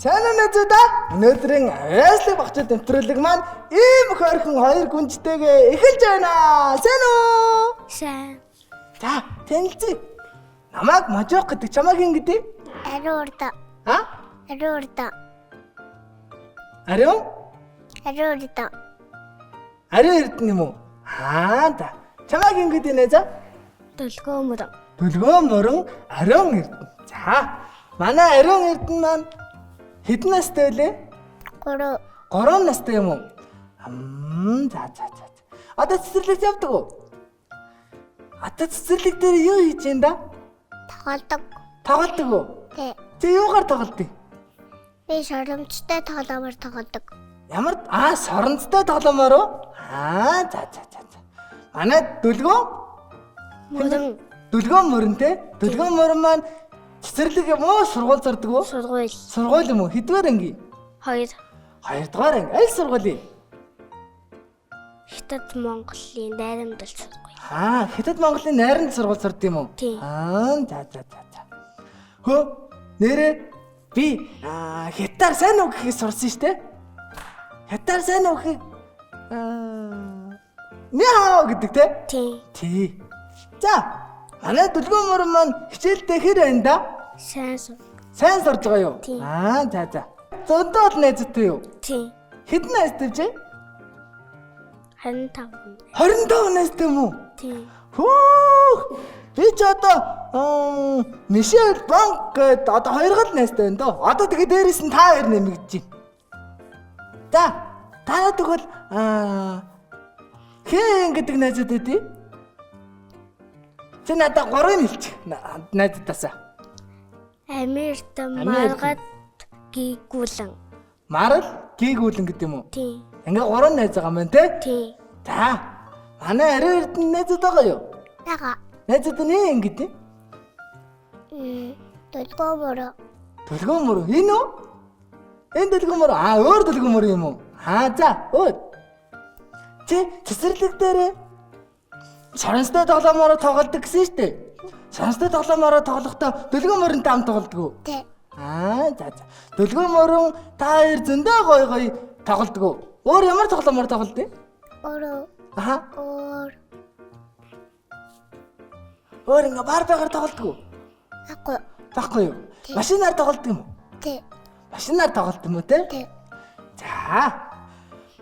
Сайн уу найзуудаа? Өнөөдрийн авиаслаг багчид нэвтрүүлэг маань ийм хөөрхөн хоёр гүнжтэйгээ эхэлж байна. Сайн уу? Сайн. За, танилцъя. Намайг Можок гэдэг. Чамайг хэн гэдэг? Ариун урд. А? Ариун урд. Ариун? Ариун урд. Ариун Эрдэнэ юм уу? Аа, за. Чамайг хэн гэдэг найзаа? Дөлгөө мөрөн. Дөлгөө мөрөн Ариун Эрдэнэ. За, манай Ариун Эрдэнэ маань хэдэн настай вэ? 3. 3 настай юм уу? За за за. Одоо цэцэрлэгт явдаг уу? Одоо цэцэрлэг дээр юу хийж юм да? Тоглодог. Тоглодог уу? Тэ. Чи юугаар тоглодог? Би соромжтой тоглоомор тоглодог. Ямар соронцтой тоглоомоор уу? Аа за за за за. Манай дөлгөө Мөрөн. Дөлгөө мөрөн те? Дөлгөө мөрөн маань цэцэрлэг юм уу? Сургууль сурдаг уу? Сургууль. Сургууль юм уу? Хэдвэр анги? 2. Хоёрдугаар анги. Аль сургуулийн? Хятад Монголын найрамдал сургууль. Аа, Хятад Монголын найрамдал сургууль сурд юм уу? Тийм. Аа, за за за за. Хөө, нэрээ би хятадаар сайн уу гэхийг сурсан шүү дээ. Хятадаар сайн уу гэхийг няо гэдэг те? Тийм. Тий. За, манай дөлгөө мөрөн маань хичээлдээ хэр байна да? Сайн сур. Сайн сурж байгаа юу? Тийм. Аа, за за. Зөндөө бол найзтай юу? Тийм. Хэдэн найзтай вэ? 25. 25 найзтай юм уу? Тийм. Хөөх! Би ч одоо Мишель Банк гээд одоо хоёр гал найзтай байна дөө. Одоо тэгээ дээрээс нь та хоёр нэмэгдэж байна. За, та тэгвэл хэн гэдэг найзууд өгдөө? Чи надад гурыг хэлчих. Найзуудаасаа. Амерт маргад гийгүүлэн. Марал гийгүүлэн гэдэг юм уу? Тийм. Ингээ гурван найз байгаа юм байна те? Тийм. За, манай ариун эрдэнэ найзууд байгаа юу? Байгаа. Найзууд нь хэн гэдэг? Дөлгөө мөрөн. Дөлгөө мөрөө. Энэ үү? Энэ дөлгөө мөрөө. Аа, өөр дөлгөө мөрөө юм уу? Аа, за, өөр. Чи цэцэрлэг дээр соронцтой тоглоомоор тоглодог гэсэн шүү дээ. Соронцтой тоглоомоор тоглохдоо дөлгөө мөрөнтэй хамт тоглодог уу? Тий. Аа, за за. Дөлгөө мөрөн та хоёр зөндөө гоё гоё тоглодог уу? Өөр ямар тоглоомоор тоглодог? Өөрөө. Аха. Өөр. Өөр ингээ бар байгаар тоглодог уу? Ахгүй. Баггүй юу? Машинаар тоглодог юм уу? Тий. Машинаар тоглодог юм уу те? Тий. За.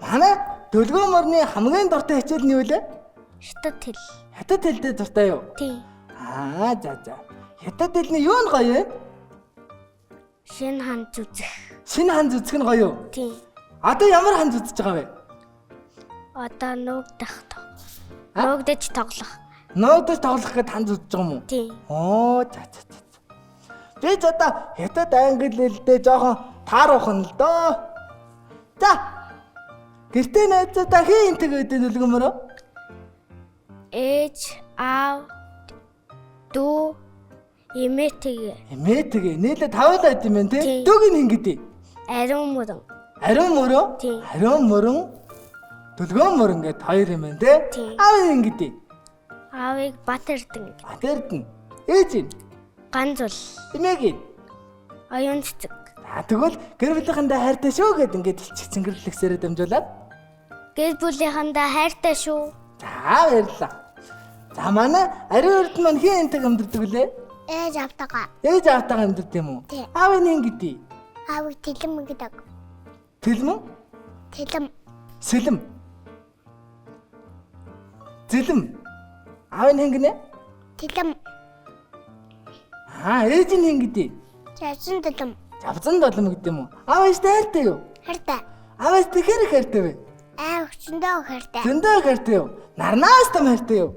Манай дөлгөө мөрний хамгийн дуртай хичээл нь юу вэ? Хятад хэл. Хятад хэлтэй дуртай юу? Тийм. Аа, за за. Хятад хэлний юу нь гоё вэ? Шинэ хан зүзэх. Шинэ хан зүзэх нь гоё юу? Тийм. Одоо ямар хан зүзэж байгаа вэ? Одоо нуугдах тог. Нуугдаж тоглох. Нуугдаж тоглох гээд хан зүзэж байгаа юм уу? Тийм. Оо, за за за. Би ч одоо хятад англи хэлдээ жоохон тааруухан л доо. За. Гэртээ найзуудаа хэн интэг өгдөө дөлгөмөрөө? Ээж, аав, дүү, эмээтэйгээ. Эмээтэйгээ. Нийлээ тавуулаа байд юм байна те? Дүүг нь хэн гэдэг? Ариун мөрөн. Ариун мөрөө? Тийм. Ариун мөрөн, дөлгөө мөрөн гэд хоёр юм байна те? Тийм. Аав нь хэн гэдэг? Аавыг Бат Эрдэнэ гэдэг. Бат Эрдэнэ. Ээж нь? Ганзул. Эмээгийн? Оюун цэцэг. За тэгвэл гэр бүлийнхэндээ хайртай шүү гэд ингээд хэлчих цэнгэрлэгсээрээ дамжуулаад. Гэр бүлийнхэндээ хайртай шүү. За баярлалаа. За манай ариун эрдэнэ маань хэн энтэй амьдардаг вүлээ? Ээж аавтайгаа. Ээж аавтайгаа амьдардаг юм уу? Тийм. Аав нь хэн гэдэг? Аавыг Тэлэм гэдэг. Тэлмэн? Тэлэм. Сэлэм. Зэлэм. Аав нь хэн гинэ? Тэлэм. Аа, ээж нь хэн гэдэг? Жавсан тэлэм. Жавсан долом гэдэг юм уу? Аав ээжтэй хайртай юу? Хайртай. Аав ээжтэй хэр их хайртай вэ? Аав зөндөө хайртай. Зөндөө хайртай юу? Нарнаас том хайртай юу?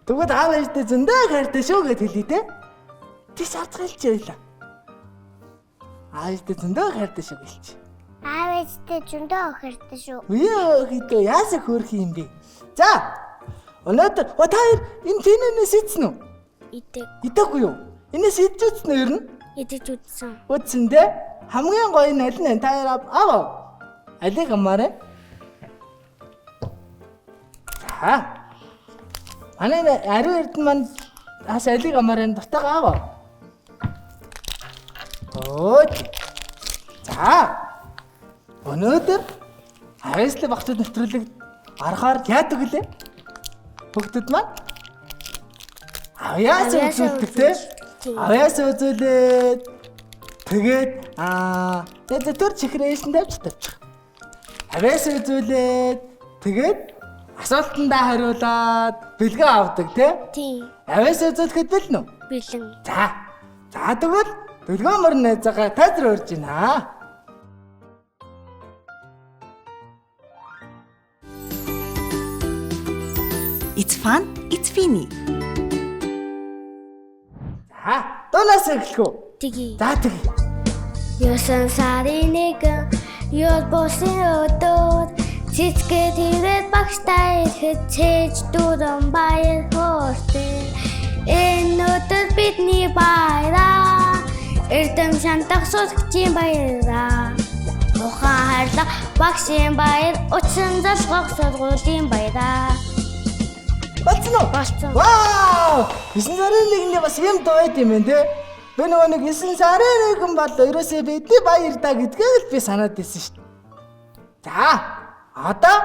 Тэгвэл аав ээжтэй зөндөө хайртай шүү гэд хэлье те. Тийш авцгаа хэлчихээ. Аав ээжтэй зөндөө хайртай шүү гэлч. Аав ээжтэй зөндөө хайртай шүү. Үе хэдөө яасаа хөөрхөн юм бэ? За. Өнөөдөр та хоёр энэ тэнэнээс идсэн үү? Идэг. Идээгүй юу? Энэс идэж үзсэн үү ер нь? Идэж үзсэн. Үзсэн дээ. Хамгийн гоё нь аль нь вэ? Та хоёр ав. Алийг амаарэ. За. Манай ариун эрдэнэ маань бас алийг амаарэ дуртайгаа ав. Өө. За. За. Өнөөдөр Авьяаслаг багчууд нэвтрүүлэг орохоор яадаг гэлээ? Хүүхдүүд маань авьяас үзүүлдэг те? Авьяас үзүүлээд тэгээд аа тэр чихрээшин тавьж тавьчих. Авьяас үзүүлээд тэгээд асуултандаа хариулаад бэлгээ авдаг те? Тийм. Авьяас үзүүлэхэд бэлэн үү? Бэлэн. За. За тэгвэл дөлгөөн морин найзаагаа тайзар урьж байна. It's fun, it's funny. За, дуунаас эхлэх үү? Тэгье. За тэгье. 9 сарын 1 ёд босын өдөр цэцгээ тэрээр багштай ирэхэд цээж дүүрэн баяр хөөртэй. Энэ өдөр бидний баяраа. Эрдэм шантах сурагчийн баяраа. Ухаан хайрлах багшийн баяр, учран залгах сургуулийн баяраа. Болсон уу? Болсон. Вау! 9 сарын 1-ний бас юм дуу байд юм байна те. Би нөгөө нэг 9 сарын 1 бол ерөөсөө бидний баяр да гэдгийг л би санаад ирсэн шүү дээ. За, одоо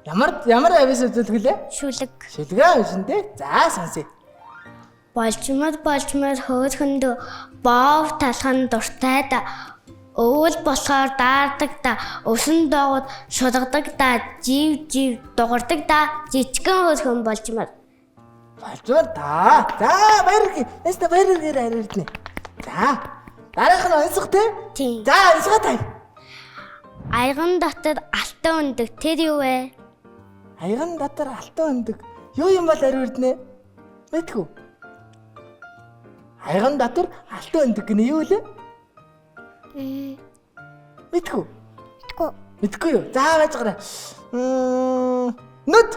ямар ямар авьяас үзүүлэх лээ? Шүлэг. Шүлгээ уншин те. За, сонсъё. Болчмор болчмор хөөрхөндөө боов талхан дуртай да өвөл болохоор даардаг да өсөн доогод шулгадаг да жив жив дугардаг да жижигхэн хөөрхөн болчмор. Болчмор та. За, баяр. Эстэ баяр гэр арирднэ. За, дараах нь онцгой те? Тийм. За, онцгой тай. Аяган дотор алтан өндөг тэр юу вэ? Аяган дотор алтан өндөг. Юу юм бол ариурднэ? Мэдгүй. Аяган дотор алтан өндөг гэнэ юу лээ? Мэдгүй. Мэдгүй. Мэдгүй юу? За байж гараа. Нүд.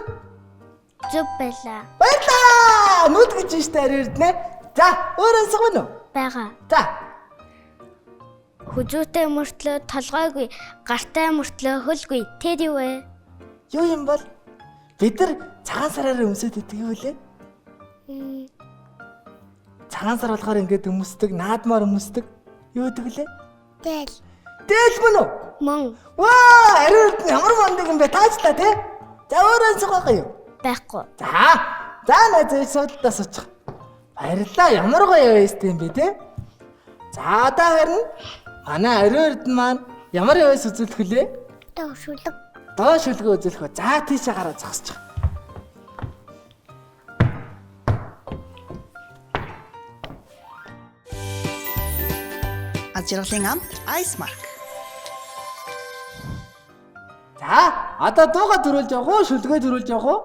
Зөв байлаа. Баярлаа. Нүд гэж нь штэ ариурднэ. За, өөр онцгой байна уу? Байгаа. За. Хүзүүтэй мөртлөө толгойгүй, гартай мөртлөө хөлгүй тэр юу вэ? Юу юм бол бид нар цагаан сараараа өмсөд идэг юу лээ? Цагаан сар болохоор ингээд өмсдөг, наадмаар өмсдөг. Юу гэдэг лээ? Тэл. Тэл мөн үү? Мөн. Ваа, ариун эрдэнэ ямар мундаг юм бэ? Таажлаа тий? За өөр онцгой байгаа юу? Байхгүй. За. За найз суудалдаа суучих. Баярлалаа. Ямар гоё яваа юм бэ тий? За одоо харин манай ариун эрдэнэ маань ямар яваас үзүүлэх вүлээ? Доо шүлэг. Доо шүлгээ үзүүлэх үү? За тийшээ гараа зогсчих. Аз жаргалын амт Ice Mark. За одоо дууга төрүүлж явах уу? Шүлгээ төрүүлж явах уу?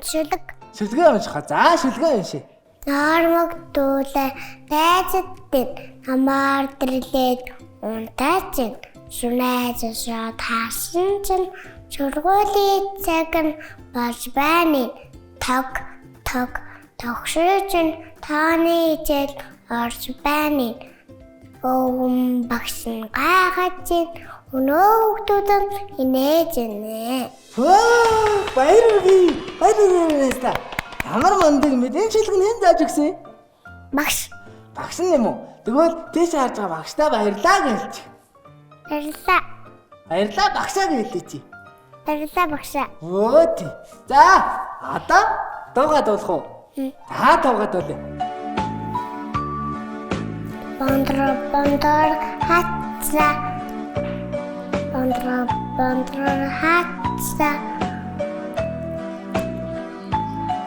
Шүлэг. Шүлгээ унших. За шүлгээ уншия. Нормог дүүлээ найзад намаар дэрлээд унтаачин шүнээс таарсан чинь сургуулийн цаг нь болж байна. Тог тог тогшиж нь тооны хичээл орж байна. Өвгөн багш нь гайхаж чинь өнөө хүүхдүүд нь инээж байна. Вау, баяр хүргэе. Баяр хүргэе. Ямар мундаг юм бэ? Энэ шилэг нь хэн зааж өгсөн юм? Багш. Багш нь юм уу? Тэгвэл тийш харж байгаа багштай баярлаа гэлж. Баярлалаа. Баярлалаа багшаа гэлээ чи. Баярлалаа багшаа. Өө тий. За, одоо дуугаа дуулах уу? За, дуугаа дуулъя. Бондор бондор хатса. Бондор бондор хатса.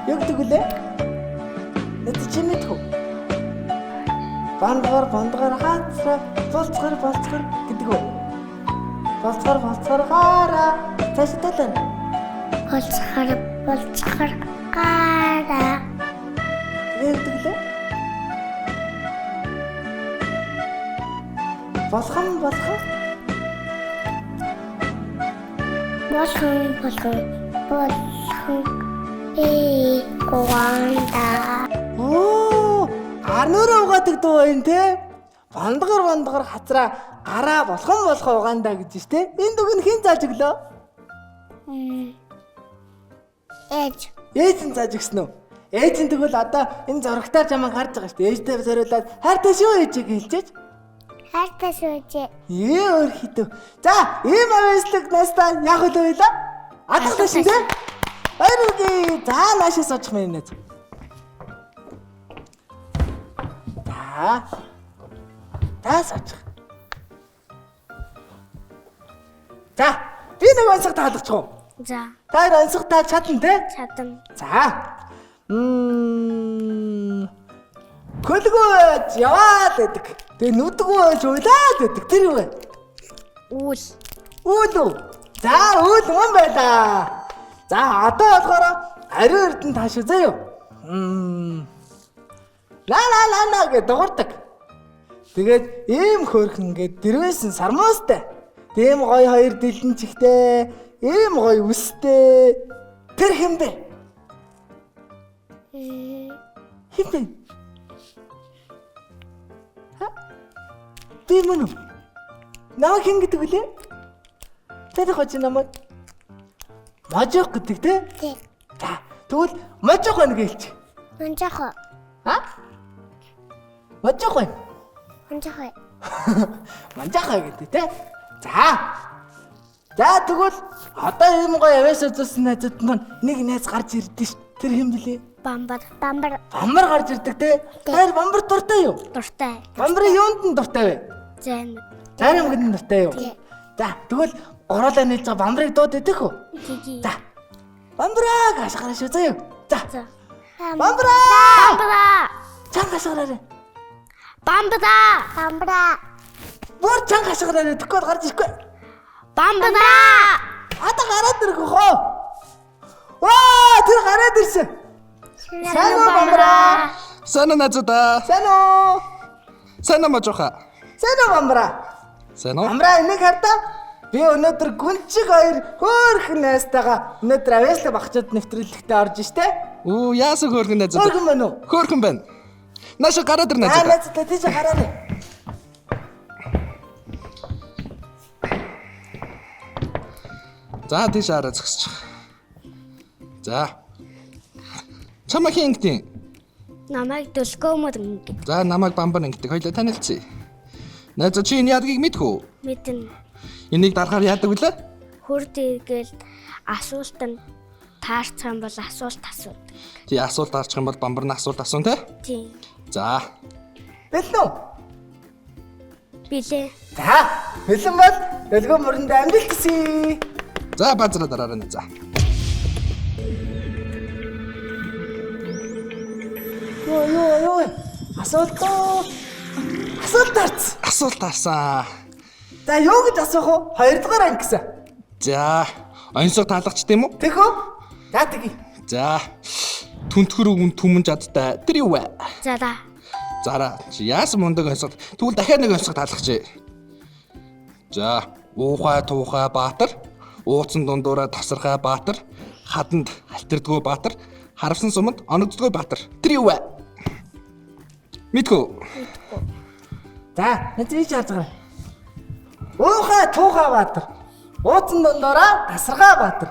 Юу гэдэг вүлээ? Эд чи мэдэх үү? Бондгор бондгор хатса, болцгор болцгор гэдэг үү? Болцгор болцгор гараа. Цааш талаа. Болцгор болцгор гараа. Тэгээ гэдэг лээ? Болгон болгон. Болгон болгон болгон. Ээ гуанда. Оо, гар нөрөө угаадаг дуу байна те. Бондгор бондгор хацраа гараа болгон болгон угаандаа гэж ш те. Энэ дүг нь хэн зааж өглөө? Ээж. Ээж нь зааж өгсөн үү? Ээж нь тэгвэл одоо энэ зурагтаар чамаа гарч байгаа шүү дээ. Ээжтэй зориулаад хайртай шүү ээжийг хэлчихэж. Хайртай шүү. Ээ өөр хитв. За, ийм авьяаслаг найстаа яг үл байлаа. Алга шин тэ. Баяр хүргэе. За, наашаа суучих мэн найз. За. За суучих. За, би нэг онцгой таалгачих уу? За. Та хоёр онцгой таал чадна те? Чадна. За. Көлгөөж яваад байдаг. Тэгээ нүдгүү байж уйлаад байдаг. Тэр юу вэ? Үл. Үл үү? За, үл мөн байлаа. За, одоо болохоор ариун эрдэнэ тааш үзээ юу? Ла ла ла ла гэж дуурдаг. Тэгээд ийм хөөрхөн гээд дэрвэсэн сармуустай. Тийм гоё хоёр дэлэн чихтэй, ийм гоё үстэй. Тэр хэн бэ? Хэн бэ? Ха? Би мөн үү? Намайг хэн гэдэг вүлээ? Тэр хожи намайг Можох гэдэг те? Тий. За, тэгвэл можох байна гэж хэлчих. Монжох. А? Можох байна. Монжох. Манжаах гэдэг те. За. За тэгвэл одоо ийм гоё авиас үзүүлсэн найзууд маань нэг найз гарч ирдэ ш. Тэр хэн блэ? Бамбар. Бамбар. Бамбар гарч ирдэг те. Тэр бамбар дуртай юу? Дуртай. Бамбарын юунд нь дуртай вэ? Зайн. Зарим гэдэг нь дуртай юу? Тий. За тэгвэл гурлаа нийлж байгаа бамбарыг дууд идэх үү? Тгий. За. Бамбараа гашгараа шүү заяа. За. За. Бамбараа! Бамбара. Чанга гашгараа. Бамбара. Бамбара. Бүр чанга гашгараа тэгэхгүй бол гарч ирэхгүй. Бамбара. Одоо гараад ирэх хөө. Ваа, тэр гараад ирсэн. Сайн уу бамбараа? Сайн уу найзуудаа? Сайн уу? Сайн уу можоха? Сайн уу бамбараа? Сайн уу? Бамбараа энийг хардаа. Би өнөөдөр гүнжиг хоёр хөөрхөн найзтайгаа өнөөдөр авьяаслаг багчууд нэвтрүүлэгтээ орж штэ. Үу яасан хөөрхөн найзууд? Хөөрхөн байна уу? Хөөрхөн байна. Наашаа гараад ир Аа найзуудаа. найзтай тийш гараарай. За тийш хараа зогсчих. За. Чамаа хэн ингэдیں؟ Намайг дөлгөөмөр ингэ. За намайг бамбар ингэдэг. Хоёлаа танилцъя. Найзаа чи энэ яадгийг мэдэх үү? Мэднэ. Энийг дарахаар яадаг вүлээ? Хурд эргээл асуулт нь таарчих юм бол асуулт асуудаг. Тий асуулт гарчих юм бол бамбар нь асуулт асуун те? Тийм. За. Бэлэн үү? Билээ. За, бэлэн бол дөлгөө мөрөнд амжилт хүсье. За базраа дараарай найзаа. Юу юу юу. Асуулт уу? Асуулт харц. Асуулт харсан. За юу гэж асуух вэ? Хоёрдугаар анги гэсэн. За, онцлог таалгач тийм үү? Тэг үү? За тэгье. За. Түнтгэр үгэн түмэн жадтай. Тэр юу вэ? Зараа. Зараа. Чи яасан мундаг онцлог. Тэгвэл дахиад нэг онцлог таалгач. За, уухай туухай баатар, ууцан дундуураа тасархай баатар, хаданд алтэрдгүү баатар, харавсан суманд оногддгоо баатар. Тэр юу вэ? Мэдгүй. За, энэ тийж харж байгаа. Уухай туухай баатар. Ууцан дундуураа тасархай баатар.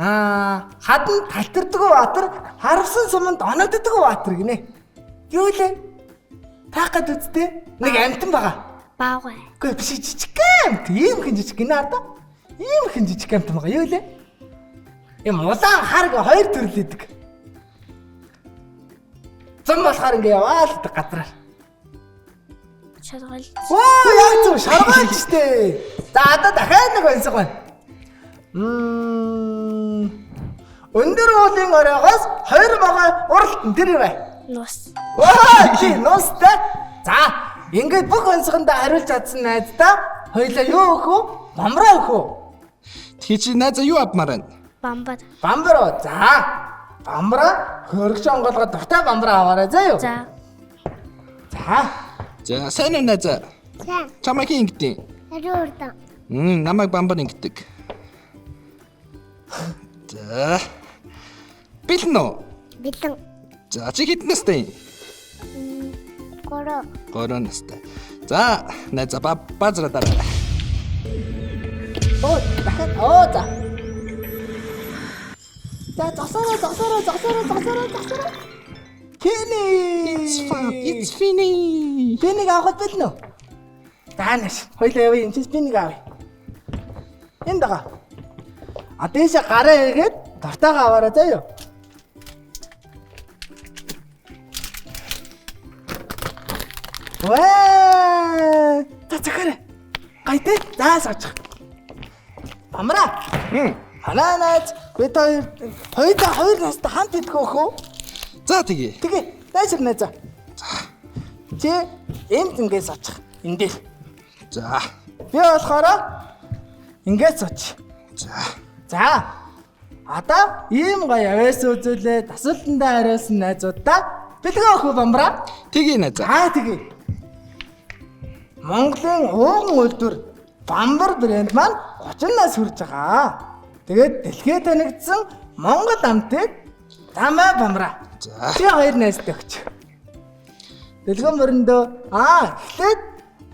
Аа, хаданд талтэрдгүү баатар, харавсан суманд оногддгоо баатар гинэ. Юу лээ? Таах гээд үсттэй. Нэг амтан байгаа. Баавгай. Үгүй биш жижиг амт. Ийм хэн жижиг гинэ арда. Ийм хэн жижиг амт байгаа. Юу лээ? Ийм улаан харг хоёр төрөл идэг. Зам болохоор ингээ яваал гэдэг газраар. Шаргал. Оо яг зөв шаргаалж штэ. За одоо дахиад нэг онцгой байна. Өндөр уулын оройгоос хоёр могой уралтан тэр юу вэ? Нус. Оо чи нустай. За ингээд бүх онцгондоо хариулж чадсан найздаа хоёлаа юу өгөх вэ? Бамраа өгөх үү? Тэгэхээр чи найзаа юу авмаар байна? Бамбар. Бамбар уу? За. Бамбараа хөргөч онгоолгоо дуртай бамбараа аваарай заа юу? За. За. За, сайн уу найзаа? Сайн. Чамайг хэн ингэдэв? Ариун урдан. Намайг бамбар ингэдэг. За. Бэлэн үү? Бэлэн. За, чи хэдэн настай юм? 3. 3 настай. За, найзаа базраа дараа. Оо дахиад оо за. За зогсоорой зогсоорой зогсоорой зогсоорой зогсоорой. Кенни. It's fun. It's funny. Кеннийг авахд бэлэн үү? Даанаш. Хоёлаа явъя. Энд чинь би нэг авъя. Энд байгаа. А дээшээ гараа эргээд дуртайгаа аваарай заа юу. Ваа! За захаарай. Гайтэй. За суучих. Амра. Ханаа наац бид хоёр хоёулаа хоёр настай хамт идэх өөх үү? За тэгье. Тэгээ. Дайшир найзаа. Чи энд ингээд суучих. Энд дээр. За. Би болохоор ингээд суучих. За. За. Одоо ийм гоё авиас үзүүлээд асуултандаа хариулсан найзуудаа бэлгээ өгөх үү бамбраа? Тэгье найзаа. За тэгье. Монголын ууган үйлдвэр Бамбар брэнд маань 30 нас хүрж байгаа. Тэгээд дэлхийд танигдсан Монгол амтыг замаа бамраа. За. Чи хоёр найзтай өгч. Дэлгэн мөрөндөө эхлээд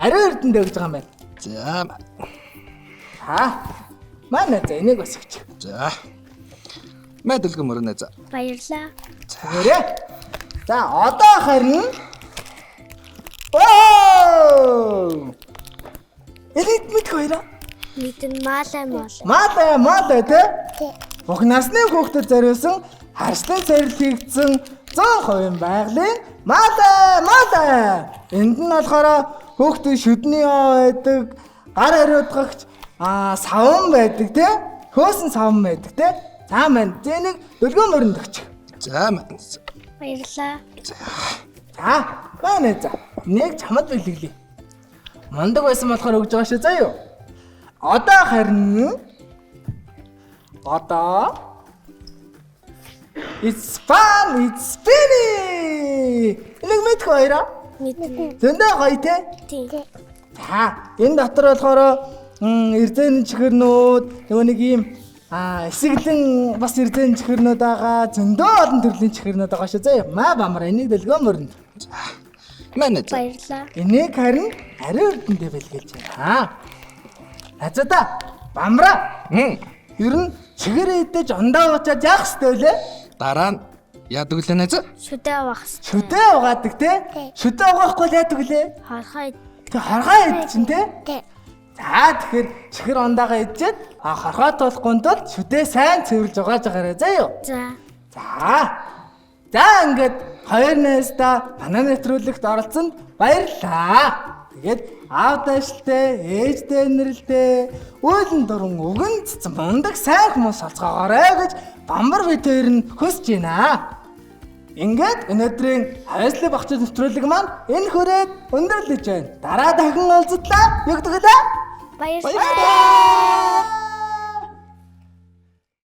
ариун эрдэндээ өгж байгаа юм байна. За. За. Манай за энийг бас өгч. За. Мэ дэлгэн мөрөн найзаа. Баярлаа. Тэгээрээ. За одоо харин Оо! Элит мэдэх хоёроо. Мэдэн маалай маалай. Маалай маалай те. Тий. Бүх насны хүүхдэд зориулсан харшлын царил хийгдсэн 100% байгалийн маалай маалай. Энд нь болохоор хүүхдийн шүдний ёо байдаг, гар хариуцгагч саван байдаг те. Хөөсөн саван байдаг те. За маань зэнийг дөлгөө мөрөнд өгч. За. Баярлаа. За, манай за. Нэг чамд бэлэглэе. Мундаг байсан болохоор өгж байгаа шүү заа юу. Одоо харин одоо It's fun, it's spinny. Энийг мэдэх хоёроо. Мэдэн. Зөндөө гоё те. Тий. За, энэ дотор болохоор эрзэн чихэрнүүд, нөгөө нэг ийм эсэглэн бас эрзэн чихэрнүүд байгаа. Зөндөө олон төрлийн чихэрнүүд байгаа шүү заа юу. Маа бамар энийг дэлгөө мөрөнд. Мэ найзаа. Баярлаа. Энийг харин ариун эрдэндээ бэлгэлж байна. Азада бамраа. Ер нь чихэр идэж ондоо уучаад яах ёстой вэ? Дараа нь яадаг лээ найзаа? Шүдэ авах. Шүдэ угаадаг те? Шүдэ угаахгүй л яадаг лээ? Хорхой. Тэг хоргоо идчин те? Тий. За тэгэхээр чихэр ондаага идчихэд хоргоо туулахгүй тул шүдэ сайн цэвэрлж угааж байгаарай заа юу? За. За. За ингээд хоёр найздаа манай нэвтрүүлэгт оролцсонд баярлалаа. Тэгээд аав дааштай, ээжтэй нэрэлтэй, үүлэн дуран өгөн цэцэн мундаг сайн хүмүүс олцоогоорой гэж Бамбар бид хоёр нь хүсэж байна. Ингээд өнөөдрийн хавьслаг багч нэвтрүүлэг маань энэ хүрээд өндөрлөж байна. Дараа дахин уулзтлаа. Юу гэдэг вэ? Баярлалаа. Баярлалаа.